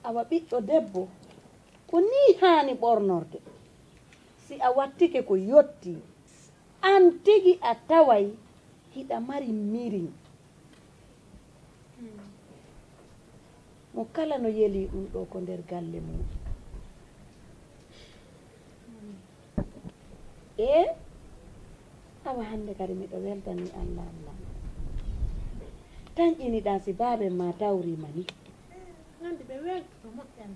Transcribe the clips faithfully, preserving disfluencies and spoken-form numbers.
Awa ɓiɗɗo debbo, ko nii haani ɓornorde. Si a wattike ko yottii, aan tigi a taway hiɗa mari miriŋ. Mo kala no yelii ɗum ɗoo ko nder galle mum. Ee, awa hannde kadi miɗo weltanii Allah Allah. Tan ƴiniɗaa si baaben maa tawriima ni. Nandi ɓe weltoto moƴƴani.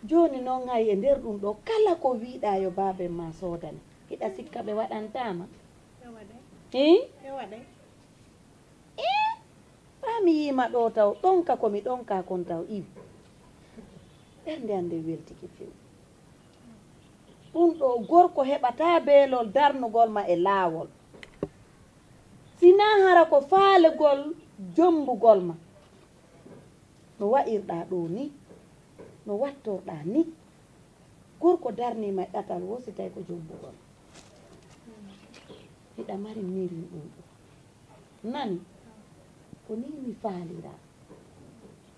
Jooni noon hay e nder ɗum ɗoo kala ko wiiɗaa yo baaben maa soodane. Hiɗa sikka ɓe waɗantaa ma? Ɓe waɗay. Hii? Ɓe waɗay. Ee, ɓaa mi yiima ɗoo taw ɗonka ko mi ɗonka kon taw iwi. Ɓernde an nden weltike few. Ɗum ɗoo gorko heɓataa beelol darnugol ma e laawol. Sinaa hara ko faalegol jommbugol ma. No wa'irɗaa ɗoo ni, no wattorɗaa ni. Gorko darnii ma e ɗatal woo si tawi ko jommbugol. Hiɗa mari mirin ɗum ɗoo. Nani? Ko nii mi faaliraa.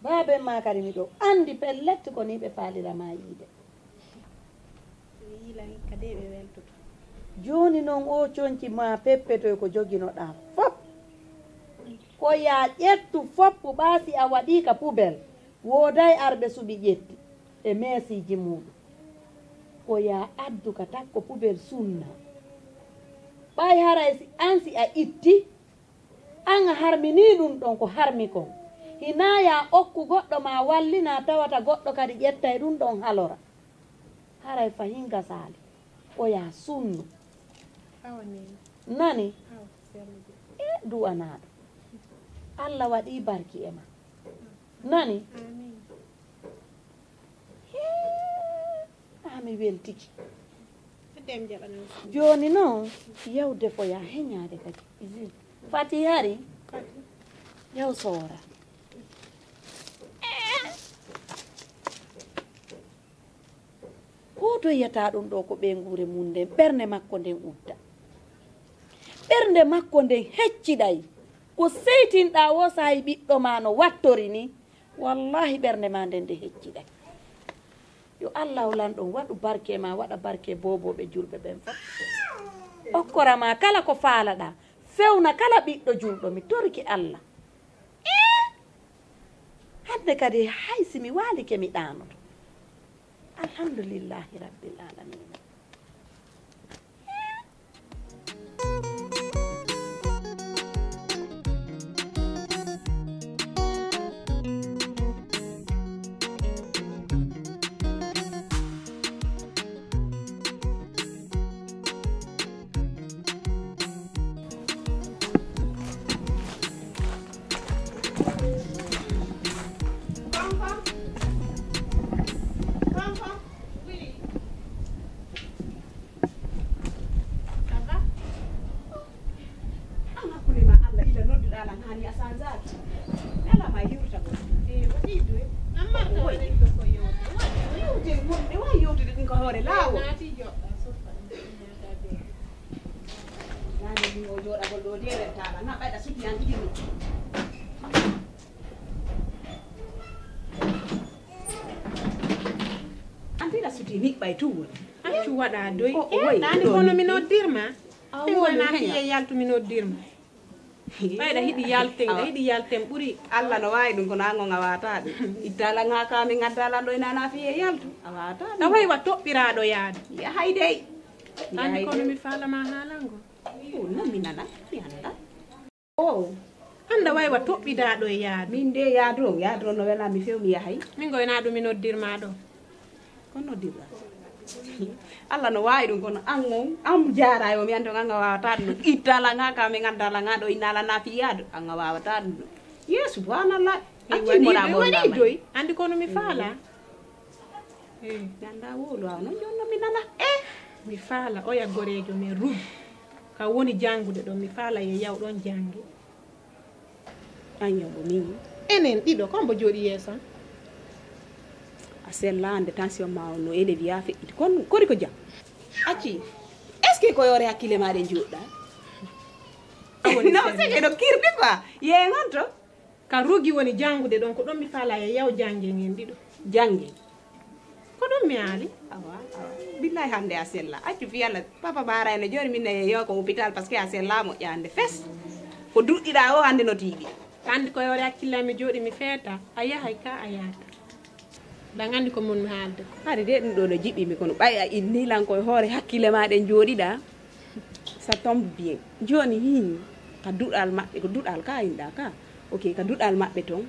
Baaben maa kadi miɗo anndi pellet ko nii ɓe faalira maa yiide. Ɓe yiila hikka de ɓe weltoto. Jooni noon oo conci maa peppetoy ko joginoɗaa fof. Ko yaa ƴettu fof ɓaa si a waɗii ka pubel. Wooday arɓe suɓi ƴetti e meesiiji muuɗum. Ko yaa addu ka takko pubel sunna. Ɓay haray si aan si a itti, aan a harminii ɗum ɗon ko harmi kon. Hinaa yaa okku goɗɗo maa wallinaa tawata goɗɗo kadi ƴettay ɗum ɗon halora. Haray fahin gasaali. Ko yaa sunnu. Awa neene. Nani? Awa sellude. E duwanaaɗo. Allah waɗii barki e ma. Nani? Amiin. Hee, haa mi weltike. Fedde mi jaɓanaa. Jooni noon, yaw defoyaa heñaade kadi. Fati hari? Fati. Yaw soora. Ko doyata ɗum ɗoo ko ɓeynguure mum nden, ɓernde makko nden udda. Ɓernde makko nden hecciɗay. Ko seytinɗaa woo saa'i ɓiɗɗo maa no wattori ni, wallaahi ɓernde maa nden nde hecciɗay. Yo Allaahu lanɗo on waɗu barke maa, waɗa barke boobooɓe julɓe ɓen fof. Okkora maa kala ko faalaɗaa, fewna kala ɓiɗɗo julɗo, mi torike Allah. Ee! Hannde kadi hay si mi waalike mi ɗaanoto. Alhamdulillahi Rabbil Alamina. An hakkunde ma Allah, ila nodduɗaa lan hani a sanzaaki. Nela ma yewta ko. Eh, waɗi doy. Amma ta waɗi ko ko yewta. Yewte wonde wa yewtude ɗin ko hoore laawol. Naati joɗɗa soffa ɗum. Nane min o jooɗagol ɗo de weltaama na ɓayɗa suddi an ɗiɗi min. An tila suddi niɓɓay tun woni. Accu waɗa doy. O, o, eh, wayi nani ɗo kono ni. Mi noddirma. Min wona fiye yaltu mi noddirma. Ɓayɗa hiɗi yalten, awa. Hiɗi yalten ɓuri. Allah no waawi ɗum, kono an on a waata ɗum. Ittalan haa ka min ngaddalan ɗo e nana fiye yaltu. A waata ɗum. A wayi wa toɓɓiraaɗo yaade. Yahay dey. Anndi kono mi faalama haalango. O, non mi nana, mi annda. O. Annda wayi wa toɓɓidaaɗo e yaade. Min de yaadu on, yaadu on no wela mi few mi yahay. Min goyna ɗum mi noddirma ɗo. Ko noddirɗa? Allah no waawi ɗum, kono an on, an jaaraay o, mi anndi on, an a waawataa ɗum ɗon. Ittalan haa ka, min anndalan haa ɗo, innalan naa fii yaadu, an a waawataa ɗum ɗon. Yee, subhanallah. Accii mo ɗaa ɓornaa may. Doy, anndi kono mi faala. Eh. Mi anndaa wowlu awa noon, jooni noon mi nana. Eh. Mi faala, oya goreejo men Ruby. Ka woni janngude ɗon, mi faala yo yaw ɗon jannge. An yombo min. Enen ɗiɗo, ko hombo jooɗi yeeso am? A sellaande, tension ma on no élevé yaa feƴƴiti. Kon, kori ko jam? Acci. Est-ce que ko yoore hakkille ma ɗe njuuɗɗa? A woni non, c'est que no kirɗi quoi. Yee ngon to. Ka rugi woni janngude ɗon, ko ɗon mi faalaa e yaw jannge ngen ɗiɗo. Jannge. Ko ɗum mi aali. Awa, awa. Billahi hannde a sella. Accu fii Alla, papa Baara ene jooɗi min ne yeeyoo ko hôpital parce que a sellaa moƴƴaande fes. Ko duɗɗiɗaa o hannde no tiiɗi. Anndi ko yoore hakkille am mi jooɗi mi feeta. A yahay ka a yahata. Ɗan anndi ko mun mi haalde ko. Hari de ɗum ɗo no jiɓɓi mi kono ɓay a inni lan koye hoore hakkille ma ɗen jooɗiɗaa. Ça tombe bien. Jooni hii ka duɗal maɓɓe ko duɗal ka inɗaa ka. Ok ka duɗal maɓɓe ton.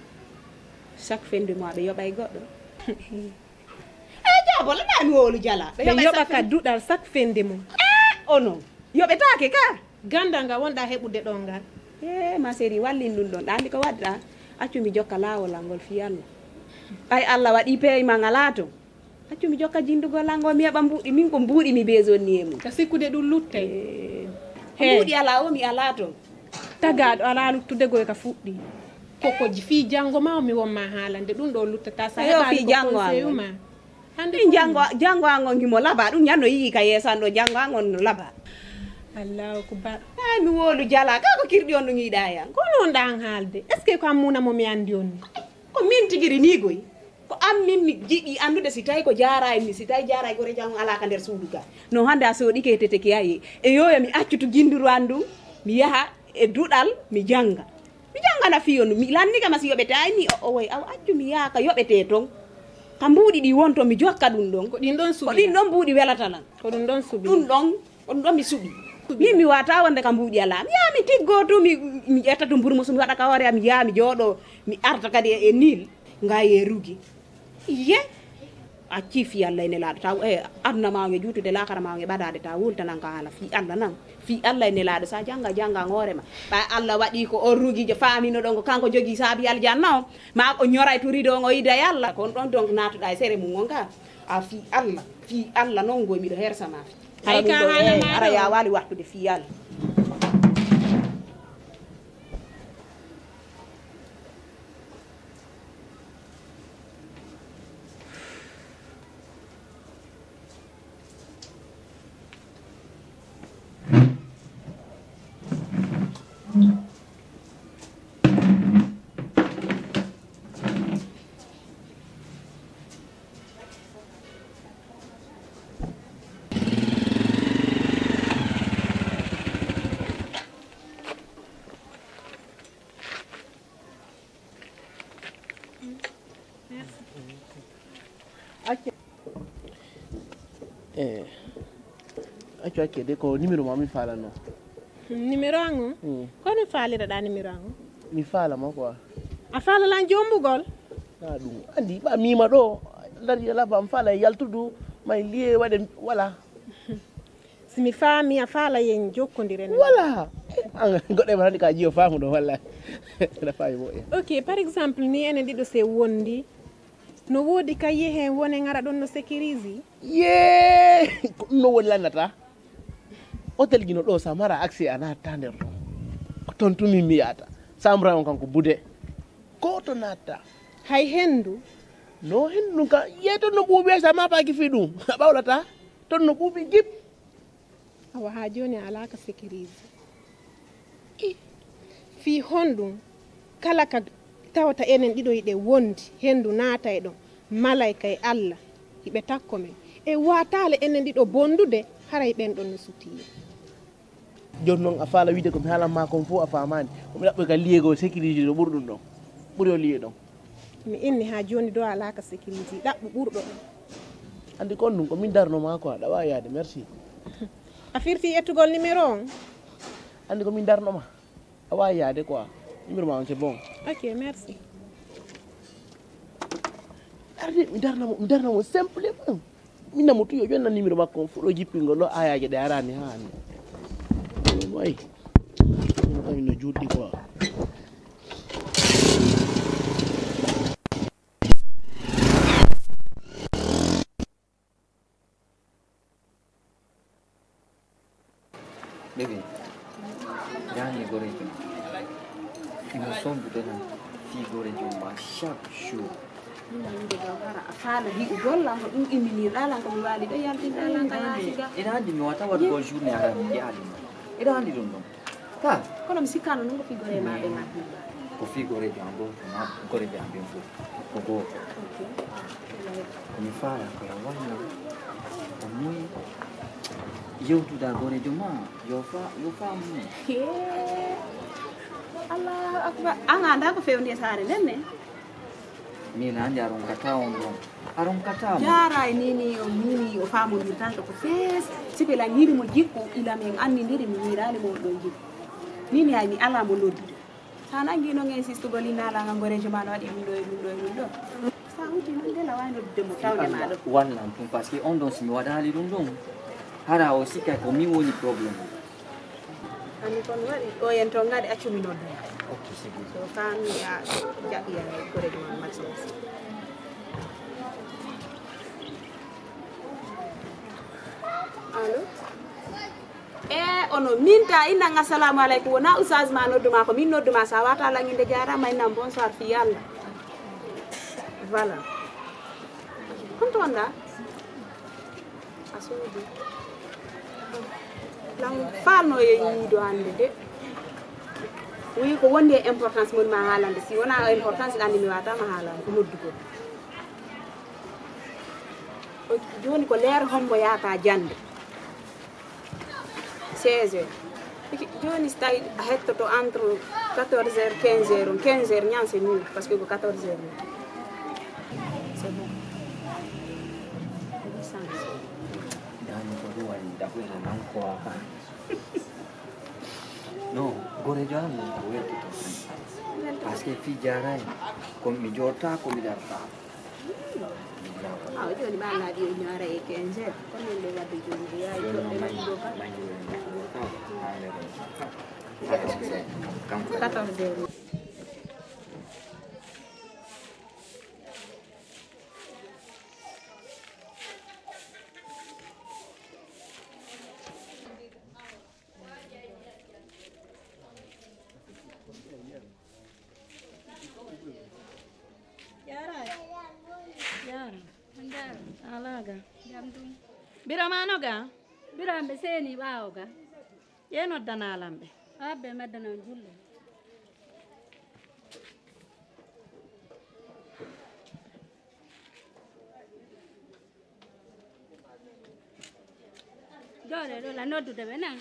Chaque fin de mois ɓe yoɓay goɗɗo. Eyi jaabo lanaa mi wowlu jala. Ɓe yoɓa ka duɗal chaque fin de mois. Ah o non. Yoɓetaake ka. Gandal ngal wonɗaa heɓude ɗoo ngal. Ee ma série wallin ɗum ɗon ɗa anndi ko waɗɗaa. Accu mi jokka laawol an ngol fii Alla. Ɓay Alla waɗii peey ma ngalaa ton. Accu mi jokka jinndugol an ngol mi heɓa mbuuɗi min ko mbuuɗi mi besoin ni e mum. Ka sikkude ɗum luttay. Ko mbuuɗi alaa o mi alaa ton. Tagaaɗo alaa luttude goy ka fuɗɗii. Koko fii janngo ma o mi won ma haalande ɗum ɗoo luttataa sa heɓaali ko conseil ma. Min janngo janngo an on himo laba ɗum ñanno yii ka yeeso an ɗo janngo an on no laba. Allahu akbar. Ay mi wolu jala ka ko kirɗi on ɗum yiɗa yan. Ko non ɗan haalde est ce que ko an muna mo mi anndi on ni. Ko min tigiri ni goy. Ko an min mi jiɗi anndude si tawi ko jaaray mi si tawi jaaray gore jam ala ka nder suudu ga. No hannde a soɗike e tete ki ayi e yoya mi accutu ginduru an ɗum mi yaha e duɗal mi jannga. Mi janngana fii on mi lannike ma si yoɓete ay ni o owoy aw accu mi yaaka yoɓete ton. Ka mbuuɗi ɗi won ton mi jokka ɗum ɗon. Ko ɗin ɗon suɓi. Ko ɗin ɗon mbuuɗi welata lan. Ko ɗum ɗon suɓi. Ɗum ɗon. Ko ɗum ɗon mi suɓi. Min mi wata wonde ka mbuuɗi alaa mi yaha mi tiggo tu mi ƴetta tu mburu musu mi waɗa ka hoore am mi yaha mi jooɗo mi arta kadi e nil. Ngaye rugi. Iye. Accii fii Alla e Nelaaɗo taw e aduna maa on e juutude laakara maa on e ɓadaade taw wultanan ka haala fii Alla nan fii Alla e Nelaaɗo sa jannga jannga an hoore ma ɓay Alla waɗii ko on rugiijo faamino ɗon ko kanko jogii saabi aljanna on ma o ñoray to rido on o yida e Alla ko on ɗon donc naatuɗa e sere mum on ka a fii Alla fii Alla non ngoy miɗo hersa ma fii hara ɗum ɗo e hara ya waali wattude fii Alla. Accu accu de ko numéro ma mi faalano. Numéro an on? Kono faaliraɗa numéro an on? Mi faala ma quoi. A faala lan jombugol? Na ɗum andi ɓa mima ɗo lari laba mi faala yaltudu may liye waɗe wala. Si mi faami a faala yen jokkondire ne. Wala. Goɗɗo e mata ka jiyo faamu ɗo walla. Ena faami moƴƴa. Ok par exemple ni enen ɗiɗo se wondi no woodi ka yehen wonen ara ɗon no sécurise. Yee ko ɗum no woni lannata. Hotel gino ɗo sa mara accès a natta nder ɗon. Ko ton tumi mi yata. Samra on kanko bude. Ko to natta. Hay hendu. No hendu ka yeto no ɓuuɓi sa mapaki fi ɗum. A ɓawlata. Ton no ɓuuɓi jip. Awa haa jooni a alaaka sécurisé. Fii honɗun? Kala ka tawata enen ɗiɗo hiɗen wondi, henndu naata e ɗon, malaa'ika e Alla hiɓe takko men. E waataale enen ɗiɗo bondude, haray ɓen ɗon no sutii en. Jooni non a faala wiide ko mi haalan maa kon fof a faamaani. Ko mi ɗaɓɓoy ka liyeego sécurisé ɗo ɓuri ɗum ɗon. Ɓuri o liye ɗon. Mi inni haa jooni do alaaka sécurité ɗaɓɓu ɓurɗo ɗum. Anndi kon ɗum ko min darno maa quoi aɗa waawi yahde merci. A firti ƴettugol numéro on? Anndi ko min darno ma a waawi yahde quoi numéro ma on c'est bon. Ok merci. Arde mi darna mo mi darna mo simplement. Mi namotu yo ƴonna numéro makko on fuɗo jippingol ɗo ayaaje ɗe arani ha hande. Way. Ɗum kam no juutɗi quoi. Bébé, jaani gorejo imo sombi ɗonan fii gorejo ma chaque jour. Ɗum wonde ɗo hara a faala yi'ugol lan ko ɗum imminiiɗaa lan ko mi waali ɗo yaltinɗaa lan ka yaasi ga. Ina anndi mi wata waɗugol journée ara mi yi'aali ma. Ina anndi ɗum ɗon. Ka. Kono mi sikkaano noon ko fii goree maa ɓe maa. Ko fii goreejo am gooto, maa goreejo am ɓen fof ko gooto. Ko mi faala ko yo walla ko moy yewtuda goreejo ma, yo fa-, yo faamu. Hee. Allahu akbar. An a anndaa ko fewndi e saare nden ne? Min a anndi a ronkataa on ɗon. A ronkataa mo. Jaaraay ni, ni o, ni, ni o faamondirtanta ko fees. Sipe lan yiɗi mo jikku, ila min anndindiri mi yiɗaali mo on ɗon jikku. Ni, ni hay mi alaa mo noddude. Sa nangi noon en sistugol innaalaa ngal goreejo ma no waɗi ɗum ɗo e ɗum ɗo e ɗum ɗo. Sa huti noon de la wayno de mo tawde ma ɗo. Wallan ɗum parce que on ɗon si mi waɗaali ɗum ɗum. Hara o sikka ko min woni problème. Ani kon waɗi o en to ngadi accumi noon de. Ok, c'est good. So faami ya jaɓi ya goreejo ma Maxence. Allo? E ono minta innan assalamu aleykum wona usage ma nodduma ko min nodduma sa wata langinde jarama innan bonsoir fi yalla. Voilà. Honto wonda? A soodi. Lan falno e yiido hande de. Wi ko wondi e importance mon ma haalande si wona importance ɗan mi wata ma haalande ko noddugol. Joni ko leer hombo yata jande? Seize heures. Iki, joni si tawi a hettoto entre quatorze heures, quinze heures, quinze heures ñan c'est nul parce que ko quatorze heures ni. C'est bon. Dani ko ɗum waɗi daɓɓere nan ko waka. Non, gorejo am ko weltoto tan. Parce que fi jaray ko mi jorta ko mi darta. Awa joni ma laaɓi o ñaara e quinze heures kono min ɗo wadde joni o yawi toɓɓe ɗo ka quatorze heures. Yara. Yara. Alaga. Jamdum. Biramano ga? Birambe seni bawo ga. Ye noddana lambe. Abbe maddana jullo. Jooɗe ɗo la noddude ɓe nan.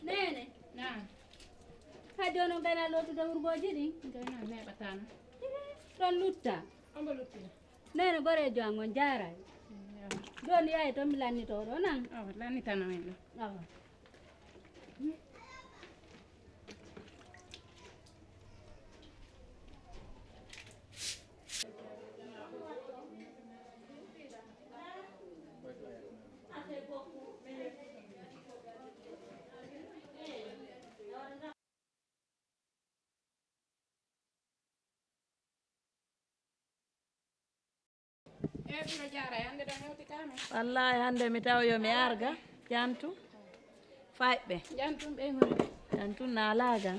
Nene. Naam. Ha jooni on gayna lootude wurgooji ɗin? Gayna neeɓataano. Ɗon lutta. Ombo luttino. Nene goreejo an on jaaray. Joni yaye to mi lannito ɗo nan. Awa lannitano min ɗo. Awa. Wallahi hannde mi taw yo mi arga jantu fayɓe jantu ɓe ngoni jantu nalaga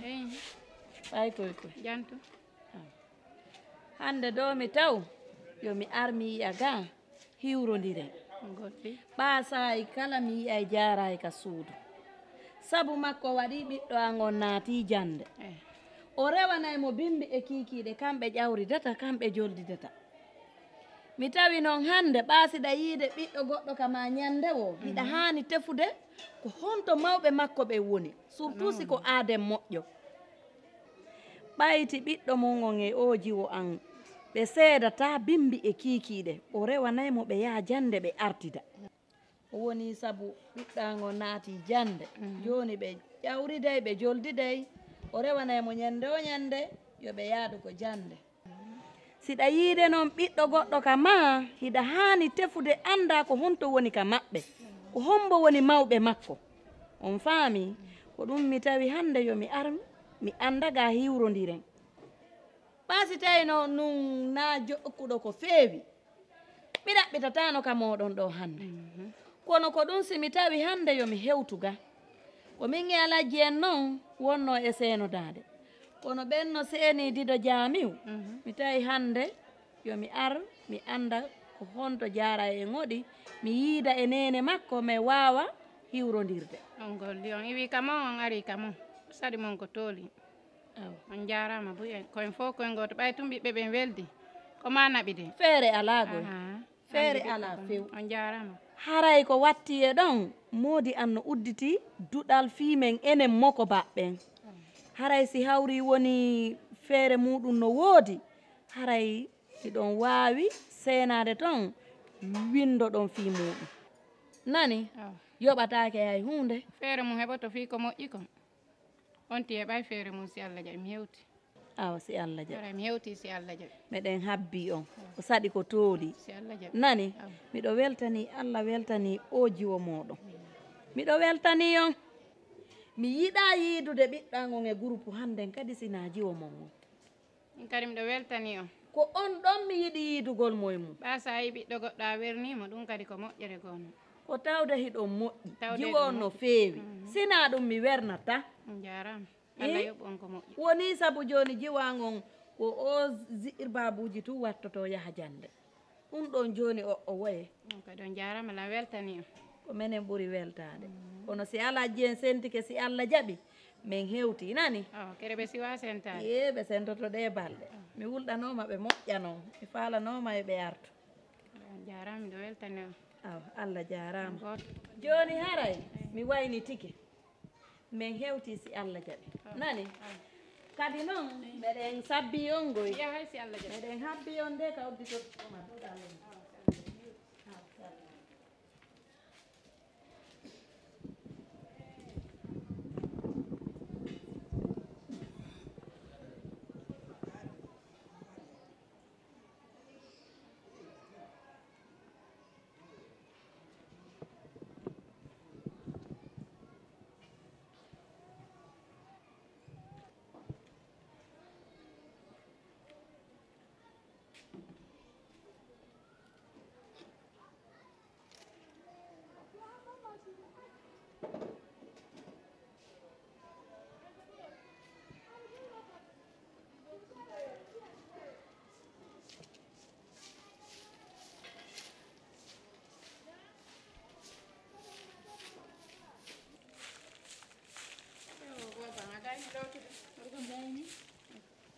fay koy koy jantu hannde ɗo mi taw yo mi ar mi yiya ga hiwrondiren. Ɓaa saa'i kala mi yi'ay jaaraay ka suudu. Sabu makko waɗi ɓiɗɗo an on naati jannde. O rewanay mo bimbi e kiikiiɗe kamɓe ƴawridata kamɓe joldidata. Mi tawi non hannde ɓaasiɗa yiide ɓiɗɗo goɗɗo ka maa ñannde woo hiɗa haani tefude ko honto mawɓe makko ɓen woni surtout si ko aaden moƴƴo. Ɓayti ɓiɗɗo mum on e oo jiwo an ɓe seedataa bimbi e kiikiiɗe o rewanay mo ɓe yaha jannde ɓe artida. O woni sabu ɓiɗɗo an on naati jannde jooni ɓe ƴawriday ɓe joldiday o rewanay mo ñannde o ñannde yo ɓe yaadu ko jannde. Siɗa yiide non ɓiɗɗo goɗɗo ka maa hiɗa haani tefude anndaa ko honto woni ka maɓɓe ko hombo woni mawɓe makko. On faami? Ko ɗum mi tawi hannde yo mi ar mi annda ga hiwrondiren. Ɓaa si tawino nun naa jokkuɗo ko feewi, mi ɗaɓɓitataano ka mooɗon ɗoo hande. Mhm. Kono ko ɗun si mi tawi hande yo mi hewtu ga. Ko min e Alajji en non wonnoo e seenodaade. Kono ɓen no seenii Dido Jaamiw, mhm, mi tawi hande yo mi ar, mi anda ko honto Jaara en waɗi, mi yiida e neene makko, mi waawa hiwrondirde. On golli, on iwi ka mon, on ari ka mon. Saɗi mon ko tooli. Awa. On jaaraama buy en. Ko en fof ko en gooto. Ɓay tun ɓiɓɓe ɓen weldi. Ko maa naɓi de. Feere alaa goy. Ahaa. Feere alaa few. On jaaraama. Haray ko watti e ɗon, moodi an no udditi duɗal fii men enen moko baɓɓen. Haray si hawri woni feere muuɗum no woodi, haray hiɗon waawi seenaade ton, winndoɗon fii muuɗum. Nani? Awa. Yoɓataake hay huunde. Feere mum heɓoto fii ko moƴƴi kon. On ti heɓay feere mum si Alla jaɓi, mi hewti. Awa, si Alla jaɓi. Haray mi hewti si Alla jaɓi. Meɗen habbii on. Awa. Ko saɗi ko tooli. Si Alla jaɓi. Nani? Awa. Miɗo weltanii Alla, weltanii oo jiwo mooɗon. Miɗo weltanii on. Mi yiɗaa yiidude ɓiɗɗo an on e gurupu hannden kadi si naa jiwo mon on. Min kadi miɗo weltanii on. Ko on ɗon mi yiɗi yiidugol mo e mum. Ɓaa so a yii ɓiɗɗo goɗɗo a wernii mo, ɗum kadi ko moƴƴere goo non. Ko tawde hiɗon moƴƴi. Tawde jiwo hiɗon on no moƴƴi. Feewi. Mhm. Si naa ɗum mi wernataa. On jaaraama. Eh? Alla yoɓu on ko moƴƴi. Wonii sabu jooni jiwo an on ko oo ziir baabuuji tun wattotoo yaha jannde. Ɗum ɗon jooni o, o woye. Ɗum kadi on jaaraama, lan weltanii on. Ko menen ɓuri weltaade. Mhm. Kono si Alajji en sentike, si Alla jaɓi, men hewtii, nani? Awa, kere ɓe siwaa sentaade. Yee, ɓe sentoto ɗee balɗe. Awa. Mi wulɗanooma ɓe moƴƴa non. Mi faalanooma yo ɓe artu. On jaaraama, miɗo weltanii on. Awa, Alla jaaraama. On gooto. Jooni haray, mi waynitike. Men hewtii si Alla jaɓi. Ah. Nani? Ah. Kadi non, meɗen sabbii on goy. Yahay si Alla jaɓi. Meɗen habbii on de ka udditorɗo ma duɗal on. Ah, si Alla jaɓi. Ah, si Alla jaɓi.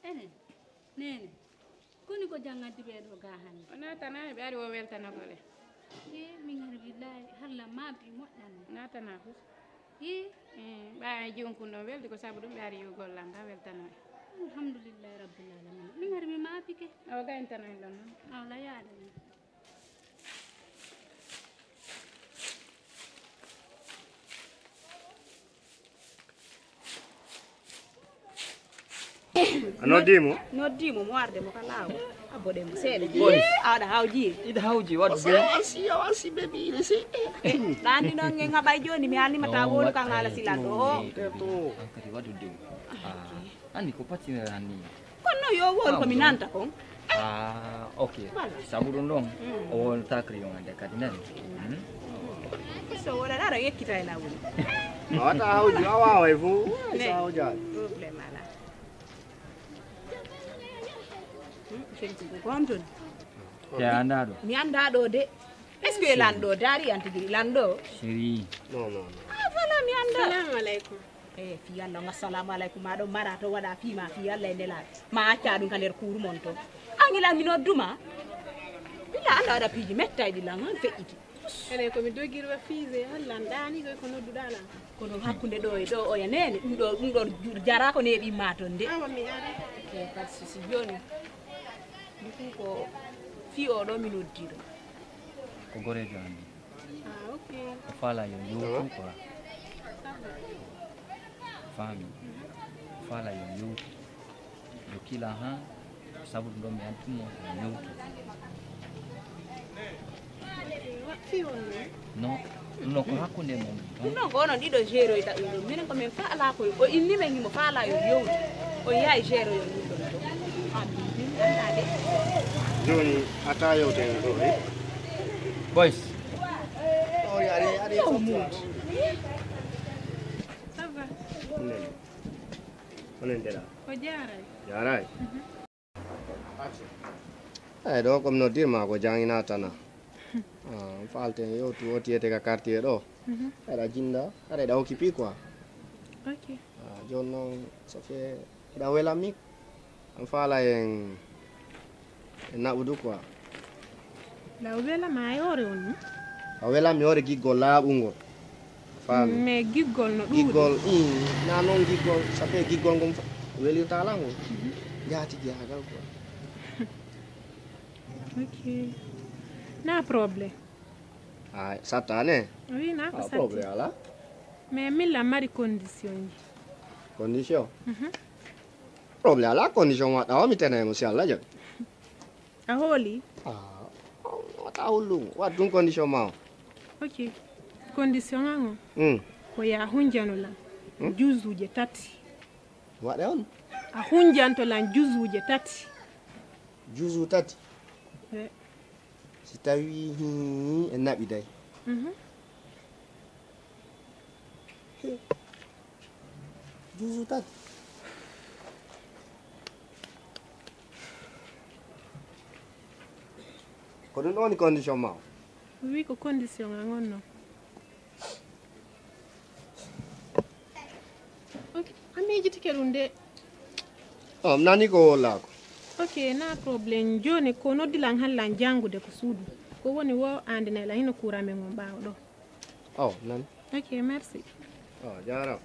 Enen, neene, koni ko jangaddi ɓee ɗoo gaa hannde? O naatanaani, ɓe ari o weltanagol en. Ee, min hari billaahi, halla maa ɓe moƴƴano. Naatanaa fof. Ee. Ee, ɓaawo e jonkun ɗon weldi ko sabu ɗum ɓe ari yo gollal ngal weltano en. Alhamdulillahi rabbil alamina. Min hari mi maapike. Awa gayntano en ɗon noon. Awa la yaade noon. A noddii mo? Noddii mo, mo arde mo ka laawol. Abboɗen mo seeɗa. Boy. A waɗa hawji. Iɗa hawji, waɗu boy. Asi, asi, baby, ina si. Ɗaandi noon ngen haɓay jooni, mi haalnima ta wonu kan haala silanɗo o. An kadi waɗu dow. Ah, anni ko patinere anni. Kono no yo won ko mi nanta kon. Ah, ok. Voilà. Sabu ɗum ɗon, mm, o wontaakri yon ande kadi nani. Hmm? So wona ɗaɗo yekkita e lawol. A wata hawju, a waaway fof. Ne. Sa hawjaali. Problème alaa. Hmm, sel ko gom toon. Te a anndaa ɗo? Mi anndaa ɗo de. Est-ce que lanɗo daari an tigi lanɗo? Chérie. Non, non, non. Ah, voilà, mi anndaa. Salamu aleykum. Eh, fii Alla, on assalamu aleykum, maa ɗon mara to waɗa fii ma, fii Alla e Nelaaɗo. Ma acca ɗum ka nder kuuru mon to. An ila mi nodduma. Ila Alla waɗa piiji mettayɗi lan, han feƴƴiti. Ene ko mi dogirwa fiise, Alla an ɗaani koy ko nodduɗaa lan. Kono hakkunde ɗo e ɗo, oya neene, ɗum ɗo, ɗum ɗo jara ko neeɓi ma ton de. Awa mi ara. Eh, pas de souci, jooni. Ɗum ɗum ko fii o ɗo mi noddiɗo. Ko goreejo an ni. Ah, ok. O faala yo yewtu quoi. Faami. O faala yo yewtu. Yo kila han, sabu ɗum ɗon mi anndi mo yo yewtu. Fii on non? Non, ɗum ɗon ko hakkunde mon ɗum ɗon. Ɗum ɗon ko onon ɗiɗo géroyta ɗum ɗon. Minen ko min faala ko o inni men himo faala yo yewtu. O yahay géroyo ɗum ɗon to. Amin. Jooni, a taa yewten ɗo, eh? Boys. Ori, ari, ari, Yow, Moodi. Ça va? Onen. Onen deɗa. Ko jaaray. Jaaray. Eyi, ɗo comme noddirma ko jangina tana. Ah, falten yewtu o tiyete ka quartier ɗo. Aɗa jinda, aɗa eɗa occupé quoi. Ok. Ah, jooni noon, ça fait, eɗa welammi. An faala en e naɓudu quoi. La o welama e hoore on ni? A welammi hoore giggol laaɓungol. Faami. Mais giggol no ɗuuɗi. Giggol, mm, na noon giggol, ça fait giggol ngol fof welirta lan ngol. Jaati jaagal quoi. Ok. Na problème. Ah, sattane. Oui, na ko Ah, satti. Problème ala. Mais milla mari condition ji. Condition. Problème ala, condition waɗɗa o mi tena mo si Allah jaɓi. A hooli? Ah, wata hollumo. Waɗ ɗum condition ma o. Ok. Condition an o. Mm. Ko ya hunjano lan. Juzuuje tati. Waɗe on. A hunjanto lan juzuuje tati. Juzu tati. Eh, Si tawi hi en naɓi day. mhm. Juzu tati. Ko ɗum ɗo woni condition ma o. Wi ko condition an on non. Ok, a miijitike ɗum de. Oh, mi nani ko wollako. Ok, na problème. Jooni ko noddi lan han lan janngude ko suudu. Ko woni wo ande nay lan hino kuura men on ɓaawo ɗo. Oh, mi nani. Ok, merci. Oh, jarama.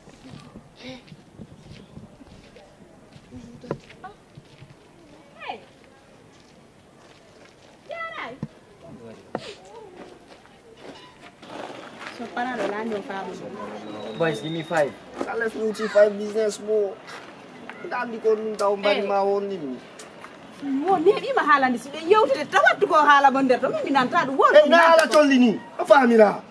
So parano lani o faabo. Boys, give me five. Kala fuuti five business mo. Nda andi ko ɗum taw mbari ma wonni mi. Mo neeɓima haalande si ɓe yewtude tawattu ko haala mo nder to min mi nanta ɗum won. Ey, na ala tolli ni. A famira.